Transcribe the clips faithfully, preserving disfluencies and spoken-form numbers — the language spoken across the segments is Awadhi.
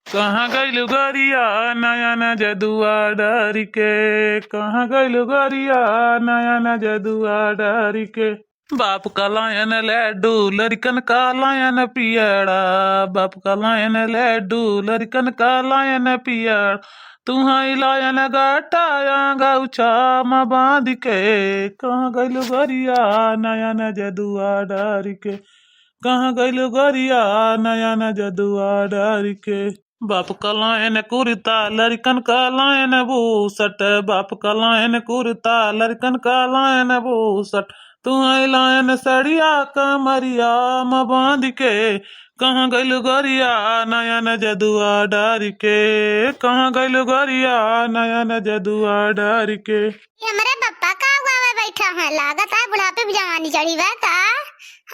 कहाँ गइलू गोरिया नयन जदुआ डारि के, कहाँ गइलू गोरिया नयन जदुआ डारि के। बाप कलायन लड्डू लरिकन कलायन पियड़ा, बाप कलायन लड्डू लरिकन कलायन पियड़ा। तुहई लायन गाटा या गौछा म बाँधि के, कहाँ गइलू गोरिया नयन जदुआ डारि के, कहाँ गइलू गोरिया नयन जदुआ डारि के। बाप कलायन कुर्ता लरिकन कलायन बूसट, बाप कलायन कुर्ता लरिकन कलायन बूसट। तुहई लायन सड़िया कमरिया म बाँधि के, कहाँ गइलू गोरिया नयन जदुआ डारि के, कहाँ गइलू गोरिया नयन जदुआ डारि के। ये हमरे बप्पा का हुआ है बैठा है, लागत है बुढ़ापे भी जवानी चढ़ी बा का।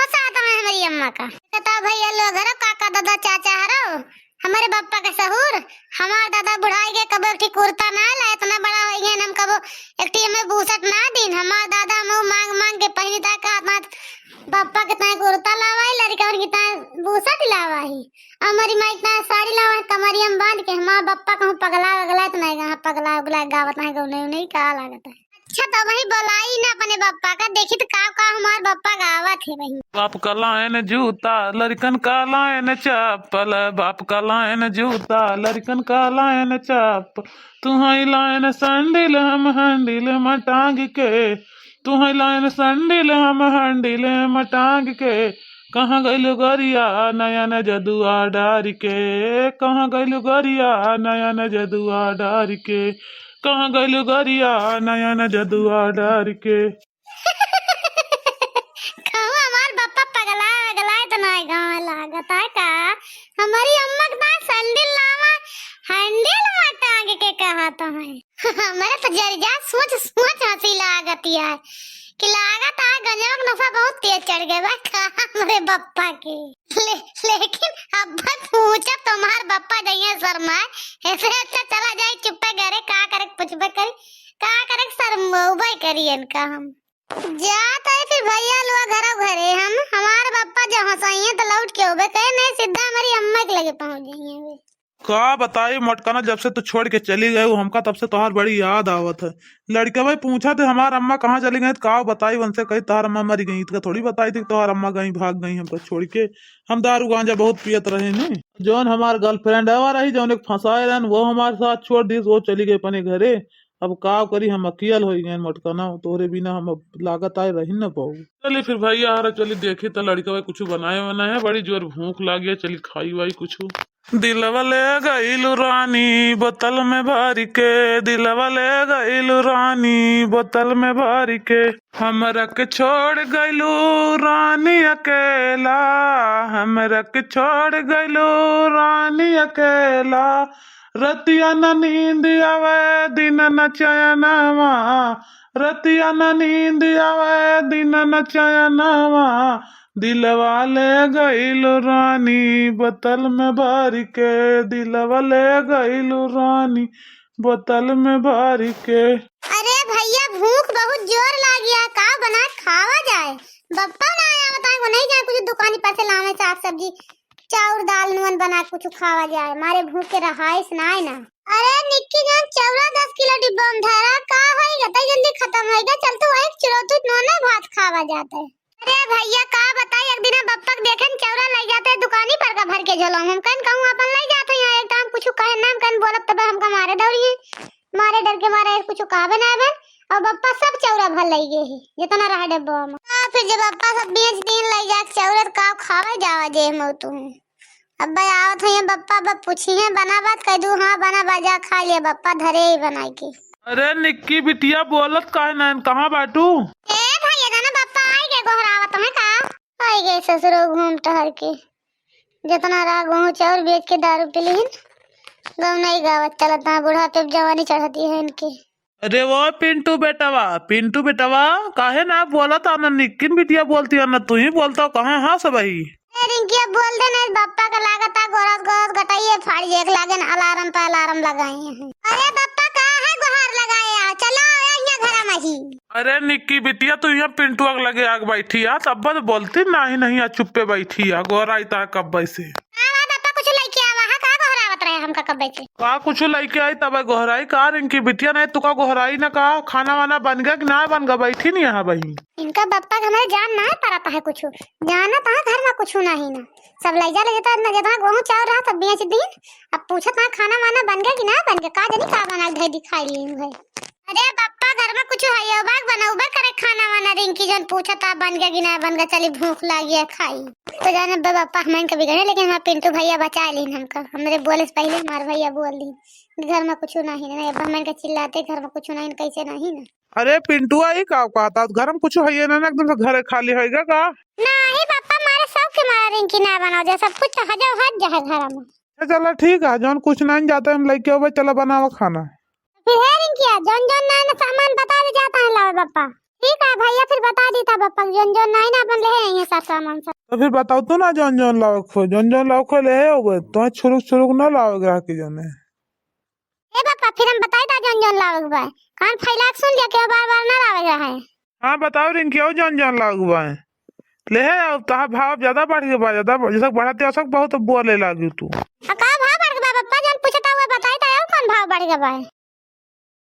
हँसात है हमरी अम्मा का। बताओ भइया लोग हरो, काका दादा चाचा हरो, हमरे बप्पा के सहूर, हमार दादा बुढ़ाई के कबो एक ठी कुर्ता ना लाए, इतना बड़ा होइ गए हम कबो एक ठी हमें बूसट ना दीन। हमार दादा हम माँग माँग के पहिनी ता का अपना बप्पा के ताई कुर्ता लावाई, लड़का के ताई बूसट लावाई, हमारी माई के ताई साड़ी लावाई, कमरिया में बाँध के। हमार बप्पा कहूँ पगला वगला तो नहीं, कहाँ पगला उगला गावत नहीं, गौने नहीं का लागत है। अच्छा, तो वही बोलाई ना अपने बप्पा का, देखी तो का का हमार बप्पा गावत है वही। बाप कलायन जूता लरिकन कलायन चप्पल, बाप कलायन जूता लरिकन कलायन चप्पल। तुहई लायन सैंडिल हम हैंडिल म टाँगि के, तुहई लायन सैंडिल हम हैंडिल म टाँगि के। कहाँ गइलू गोरिया नयन जदुआ डारि के, कहाँ गइलू गोरिया नयन जदुआ डारि के, कहाँ गइलू गोरिया नयन जदुआ डारि के। कहूँ हमार बप्पा पगला वगला तो नहीं गाँव लागत है का? हमारी अम्मा के ताई सैंडिल लावा, हैंडिल म टाँगि के कहा तो है। हमरे तो जर जा सोच सोच हँसी लागत है कि लागत है गंजवा के नशा बहुत तेज चढ़ गए बा का हमरे बप्पा के। ले, लेकिन अब पूछब तुम्हार बप्पा जइया शर्माए, ऐसे अच्छा चला जाए चुप्पे घरे, का करे पूछबे करी, का करे शर्मौबे करी इनका हम। जात है फिर भइया लोग घरो घरे हम, हमार बप्पा जो हँसाइए तो लौट के होबे करे, नहीं सीधा हमारी अम्मा के लगे पहुँच जाइए वे। का बताई मोटकना, जब से तू छोड़ के चली गए हो हमका, तब से तोहार बड़ी याद आवत है। लड़िकवे पूछत है हमार अम्मा कहाँ चली गई, तो का बताई उनसे, कही तोहार अम्मा मरी गई, इतका थोड़ी बताई थी कि तोहार अम्मा गई, भाग गई हमका छोड़ के। हम दारू गांजा बहुत पियत रहे ने। जौन हमार गर्लफ्रेंड आवा रही, जौन एक फंसाए रहन, वो हमारे साथ छोड़ दीस, वो चली गई अपने घरे। अब का करी, हम अकियल होइ गए मोटकना, तोहरे बिना हम अब लागत आए रही न पाऊ। चली फिर भइया हरा, चली देखी त लड़िकवा कुछ बनाए वनाए है, बड़ी जोर भूख लागी है, चली खाई वाई कुछ। दिलवा ले गइलू रानी बोतल में भर के, दिलवा ले गइलू रानी बोतल में भर के। हमरा के छोड़ गइलू रानी अकेला, हमरा के छोड़ गइलू रानी अकेला। रतिया न नींद आवे दिन न चैनवा, रतिया न नींद आवे दिन न चैनवा। दिलवा ले गइलू रानी बोतल में भर के, दिलवा ले गइलू रानी बोतल में भर के। अरे भइया, भूख बहुत जोर लागी है, का बना खावा जाए? बप्पा ना आया बताए, वो नहीं जाए कुछ दुकानी पर से लावे साग सब्जी, चाउर दाल नून बना कुछ खावा जाए, मारे भूख के रहाइश ना है ना। अरे निक्की जान, चौरा दस किलो डिब्बा में धरा, का होइगा, तई जल्दी खतम होइगा, चल तू वही चिरौतू नून भात खावा जाते। अरे भइया, का बताई, एक दिन बप्पा के देखेन चौरा लइ जाते दुकानी पर का भर के झोला में। हम कहन कहूँ अपन लइ जात है, यहाँ एक तो हम कुछ कहे ना, हम कहन बोलब तब हमका मारे दौड़ी है, मारे डर के मारे कुछ कहबे ना बन। और बप्पा सब चौरा भर लइ गए है, जितना रहा डब्बा में। हाँ, फिर जब बप्पा सब बेच दिन लइ जात चौरा, तो का खावे जावा जे हम तू। अब भाई आवत है बप्पा, बप पूछी है बना बात कह दू, हाँ बना बा, जा खा लिया बप्पा, धरे ही बनाई के। अरे निक्की बिटिया, बोलत काहे ना, कहाँ बाटू? ए भाई, ये ना बप्पा आई गए, गोहरावत में का? आई गए ससुरो घूम टहर के, जितना रहा गेहूं चाउर बेच के दारू पी लीन। गौ नहीं गावत चलत ना, बुढ़ापे पे जवानी चढ़ती है इनके। अरे वो पिंटू बेटवा, पिंटू बेटवा, काहे ना बोलत आ ना, निक्किन बिटिया बोलती है ना, तू ही बोलता हो, कहाँ हाँ सब ही? ए रिंकिया बोल दे नहीं, बप्पा का लागत आ गोरस गोरस गटाइए फाड़ एक लागन अलार्म पे अलार्म लगाए हैं। अरे बप्पा का है गुहार लगाए आ, चलो आओ यहाँ घरा में ही। अरे निक्की बिटिया, तू यहाँ पिंटुआ के लगे आग बैठी आ, तब बोलती नहीं, नहीं आ चुप्पे बैठी आ, गोराई ता कब्बे से। हाँ, हाँ, बप्पा कुछ लेके आवा, हाँ, का गोहरावत रहे? हमका कब बैठे। का कुछ लइके आई तब गोहराई का रिंकी बिटिया? नहीं तुका गोहराई ना का? खाना वाना बन गया कि ना बन गया? बैठी नहीं यहाँ बही। इनका बप्पा के हमारे जान ना है पड़ता है कुछ, जाना तो है घर में कुछ नहीं ना। सब लइ जा ले जाता ना, जितना गेहूं चाउर रहा सब बेच दीन। अब पूछत है खाना वाना बन गया कि ना बन गया, का जानी का बना के दिखाई ली है। अरे बप्पा, घर में कुछ है बाग बनाऊबा करे खाना वाना रिंकी, जौन पूछत है बन गया कि ना बन गया, चली भूख लागी है खाई। तो जाने बे बप्पा, हमन के बिगड़े, लेकिन हमार पिंटू भैया बचा लीन हमका। हमरे बोले से पहले हमार भैया बोल दी, घर में कुछ नहीं ना। अब हमन के चिल्लाते, घर में कुछ नहीं, कैसे नहीं ना। अरे पिंटुआ, ई का कहता? घर में कुछ है ना, एकदम से घरे खाली होइगा का? नहीं बप्पा, मारे सब के मारा रिंकी ना बनाओ, जे सब कुछ तो हजो हज जा है घर में। अच्छा, चला ठीक है, जौन कुछ नहीं जाता हम लइके अबे, चला बनावा खाना। फिर हे रिंकिया, जौन जौन नया नया सामान बता दे जाता है लावे बप्पा। ठीक है भैया, फिर बता देता बप्पा, जौन जौन नहीं ना अपन ले है ये सब सामान सब। तो फिर बताओ तू ना, जौन जौन लावे खो, जौन जौन लावे खो ले है होबे, तो छुरुक छुरुक ना लावे ग्राहक के जौने। ए बप्पा, फिर हम बताई ता जौन जौन लावे के बा। कान फैला के सुन लिया, केहू बार बार ना लावे के रहे। हाँ बताओ रिंकी, और जौन जौन लावे के बा। ले है, अब तहार भाव ज्यादा बढ़ गया बा, ज्यादा बढ़, जैसे बढ़ाते हो, सब बहुत बोले लागी तू। आ का भाव बढ़ गया बा बप्पा, जौन पूछता हुआ बताई ता, और कौन भाव बढ़ गया बा?